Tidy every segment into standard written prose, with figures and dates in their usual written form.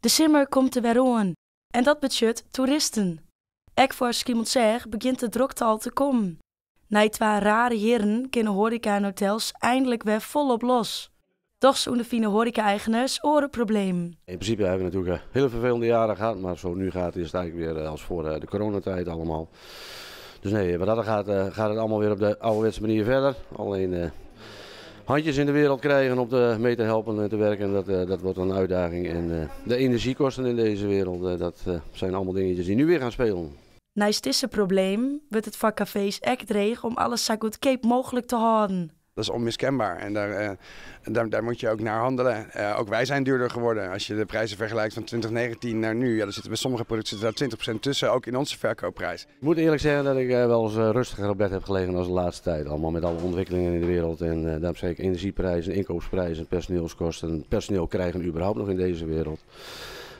De simmer komt der wer oan en dat betsjut toeristen. Ek foar Skiermûntseach begjint de drokte al te kommen. Nei twa rare jierren kinne hoareka en hotels einlik wer folop los. Dochs ûnderfine hoareka-eigeners oare problemen. In principe hebben we natuurlijk hele vervelende jaren gehad, maar zo nu gaat is het eigenlijk weer als voor de coronatijd allemaal. Dus nee, wat dat gaat, gaat het allemaal weer op de ouderwetse manier verder. Alleen handjes in de wereld krijgen om te, mee te helpen en te werken, dat wordt een uitdaging. En de energiekosten in deze wereld, dat zijn allemaal dingetjes die nu weer gaan spelen. Neist dizze probleem wurdt it foar kafees ek dreech om alles sa goedkeap mooglik te hâlden. Dat is onmiskenbaar en daar moet je ook naar handelen. Ook wij zijn duurder geworden. Als je de prijzen vergelijkt van 2019 naar nu, ja, dan zitten bij sommige producten zitten daar 20% tussen, ook in onze verkoopprijs. Ik moet eerlijk zeggen dat ik wel eens rustiger op bed heb gelegen dan de laatste tijd. Allemaal met alle ontwikkelingen in de wereld en daarom zeg ik energieprijzen, inkoopsprijzen, personeelskosten, personeel krijgen überhaupt nog in deze wereld.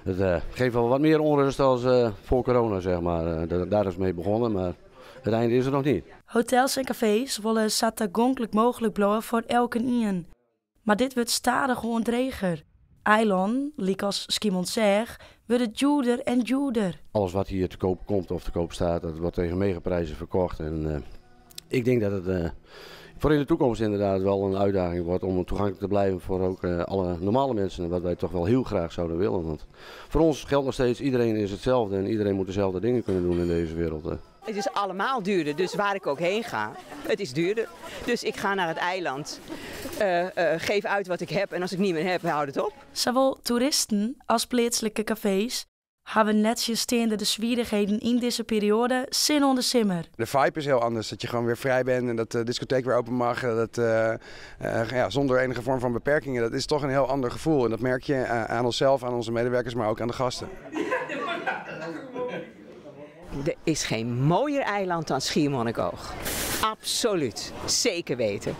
Het geeft wel wat meer onrust als voor corona. Daar is mee begonnen, maar het einde is er nog niet. Hotels en cafés wolle sa tagonklik mooglik bliuwe foar elkenien. Mar dit wurdt stadichoan dreger. Eilannen, lykas Skiermûntseach, wurde djoerder en djoerder. Alles wat hier te koop komt of te koop staat, dat wordt tegen megaprijzen verkocht. En ik denk dat het voor in de toekomst inderdaad wel een uitdaging wordt om toegankelijk te blijven voor ook alle normale mensen. Wat wij toch wel heel graag zouden willen. Want voor ons geldt nog steeds, iedereen is hetzelfde en iedereen moet dezelfde dingen kunnen doen in deze wereld. Het is allemaal duurder, dus waar ik ook heen ga, het is duurder. Dus ik ga naar het eiland, geef uit wat ik heb en als ik niet meer heb, houd het op. Sawol toeristen as pleatslike kafees hawwe nettsjinsteande de swierrichheden yn dizze perioade sin oan de simmer. De vibe is heel anders, dat je gewoon weer vrij bent en dat de discotheek weer open mag. Dat, ja, zonder enige vorm van beperkingen, dat is toch een heel ander gevoel. En dat merk je aan onszelf, aan onze medewerkers, maar ook aan de gasten. Er is geen mooier eiland dan Schiermonnikoog. Absoluut, zeker weten.